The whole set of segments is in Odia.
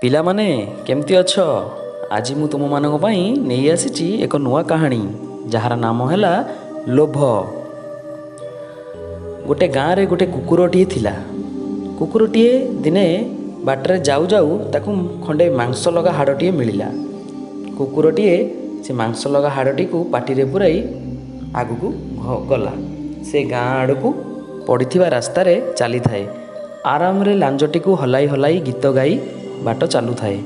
ପିଲାମାନେ, କେମିତି ଅଛ? ଆଜି ମୁଁ ତୁମମାନଙ୍କ ପାଇଁ ନେଇ ଆସିଛି ଏକ ନୂଆ କାହାଣୀ, ଯାହାର ନାମ ହେଲା ଲୋଭ। ଗୋଟେ ଗାଁରେ ଗୋଟେ କୁକୁରଟିଏ ଥିଲା। କୁକୁରଟିଏ ଦିନେ ବାଟରେ ଯାଉ ଯାଉ ତାକୁ ଖଣ୍ଡେ ମାଂସ ଲଗା ହାଡ଼ଟିଏ ମିଳିଲା। କୁକୁରଟିଏ ସେ ମାଂସ ଲଗା ହାଡ଼ଟିକୁ ପାଟିରେ ପୂରାଇ ଆଗକୁ ଗଲା। ସେ ଗାଁ ଆଡ଼କୁ ପଡ଼ିଥିବା ରାସ୍ତାରେ ଚାଲିଥାଏ। ଆରାମରେ ଲାଞ୍ଜଟିକୁ ହଲାଇ ହଲାଇ ଗୀତ ଗାଇ ବାଟ ଚାଲୁଥାଏ।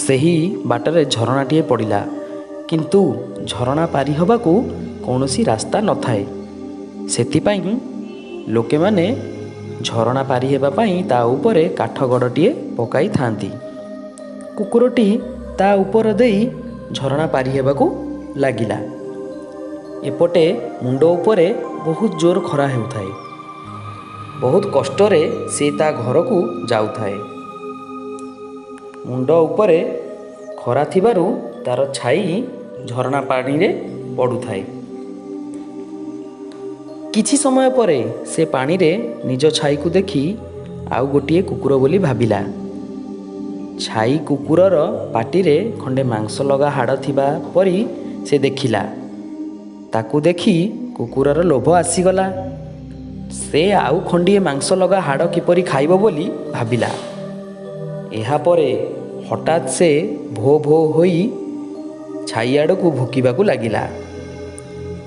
ସେହି ବାଟରେ ଝରଣାଟିଏ ପଡ଼ିଲା, କିନ୍ତୁ ଝରଣା ପାରି ହେବାକୁ କୌଣସି ରାସ୍ତା ନଥାଏ। ସେଥିପାଇଁ ଲୋକେମାନେ ଝରଣା ପାରି ହେବା ପାଇଁ ତା ଉପରେ କାଠ ଗଡ଼ଟିଏ ପକାଇଥାନ୍ତି। କୁକୁରଟି ତା ଉପର ଦେଇ ଝରଣା ପାରି ହେବାକୁ ଲାଗିଲା। ଏପଟେ ମୁଣ୍ଡ ଉପରେ ବହୁତ ଜୋର ଖରା ହେଉଥାଏ। ବହୁତ କଷ୍ଟରେ ସେ ତା ଘରକୁ ଯାଉଥାଏ। ମୁଣ୍ଡ ଉପରେ ଖରା ଥିବାରୁ ତାର ଛାଇ ଝରଣା ପାଣିରେ ପଡ଼ୁଥାଏ। କିଛି ସମୟ ପରେ ସେ ପାଣିରେ ନିଜ ଛାଇକୁ ଦେଖି ଆଉ ଗୋଟିଏ କୁକୁର ବୋଲି ଭାବିଲା। ଛାଇ କୁକୁରର ପାଟିରେ ଖଣ୍ଡେ ମାଂସ ଲଗା ହାଡ଼ ଥିବା ପରି ସେ ଦେଖିଲା। ତାକୁ ଦେଖି କୁକୁରର ଲୋଭ ଆସିଗଲା। ସେ ଆଉ ଖଣ୍ଡିଏ ମାଂସ ଲଗା ହାଡ଼ କିପରି ଖାଇବ ବୋଲି ଭାବିଲା। ଏହାପରେ ହଠାତ୍ ସେ ଭୋ ଭୋ ହୋଇ ଛାଇ ଆଡ଼କୁ ଭୁକିବାକୁ ଲାଗିଲା।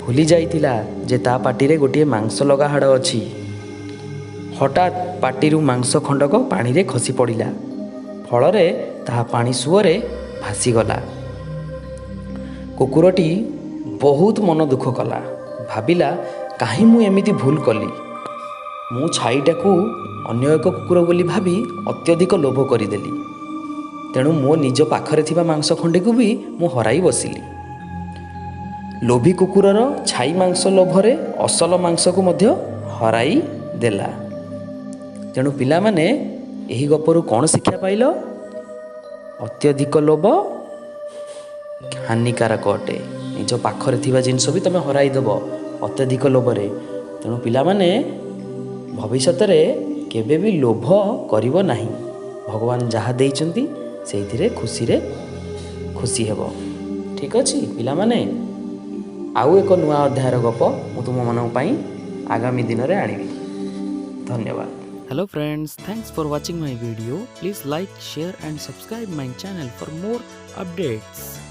ଭୁଲି ଯାଇଥିଲା ଯେ ତା ପାଟିରେ ଗୋଟିଏ ମାଂସ ଲଗା ହାଡ଼ ଅଛି। ହଠାତ୍ ପାଟିରୁ ମାଂସ ଖଣ୍ଡକ ପାଣିରେ ଖସି ପଡ଼ିଲା। ଫଳରେ ତାହା ପାଣି ସୁଅରେ ଭାସିଗଲା। କୁକୁରଟି ବହୁତ ମନ ଦୁଃଖ କଲା। ଭାବିଲା, କାହିଁ ମୁଁ ଏମିତି ଭୁଲ କଲି? ମୁଁ ଛାଇଟାକୁ ଅନ୍ୟ ଏକ କୁକୁର ବୋଲି ଭାବି ଅତ୍ୟଧିକ ଲୋଭ କରିଦେଲି। ତେଣୁ ମୋ ନିଜ ପାଖରେ ଥିବା ମାଂସ ଖଣ୍ଡିକୁ ବି ମୁଁ ହରାଇ ବସିଲି। ଲୋଭୀ କୁକୁରର ଛାଇ ମାଂସ ଲୋଭରେ ଅସଲ ମାଂସକୁ ମଧ୍ୟ ହରାଇ ଦେଲା। ତେଣୁ ପିଲାମାନେ, ଏହି ଗପରୁ କ'ଣ ଶିକ୍ଷା ପାଇଲ? ଅତ୍ୟଧିକ ଲୋଭ ହାନିକାରକ ଅଟେ। ନିଜ ପାଖରେ ଥିବା ଜିନିଷ ବି ତୁମେ ହରାଇ ଦେବ ଅତ୍ୟଧିକ ଲୋଭରେ। ତେଣୁ ପିଲାମାନେ, ଭବିଷ୍ୟତରେ କେବେ ବି ଲୋଭ କରିବ ନାହିଁ। ଭଗବାନ ଯାହା ଦେଇଛନ୍ତି, ସେଇଥିରେ ଖୁସିରେ ଖୁସି ହେବ। ଠିକ୍ ଅଛି ପିଲାମାନେ, ଆଉ ଏକ ନୂଆ ଅଧ୍ୟାୟର ଗପ ମୁଁ ତୁମମାନଙ୍କ ପାଇଁ ଆଗାମୀ ଦିନରେ ଆଣିବି। ଧନ୍ୟବାଦ। Hello friends, thanks for watching my video. Please like, share and subscribe my channel for more updates.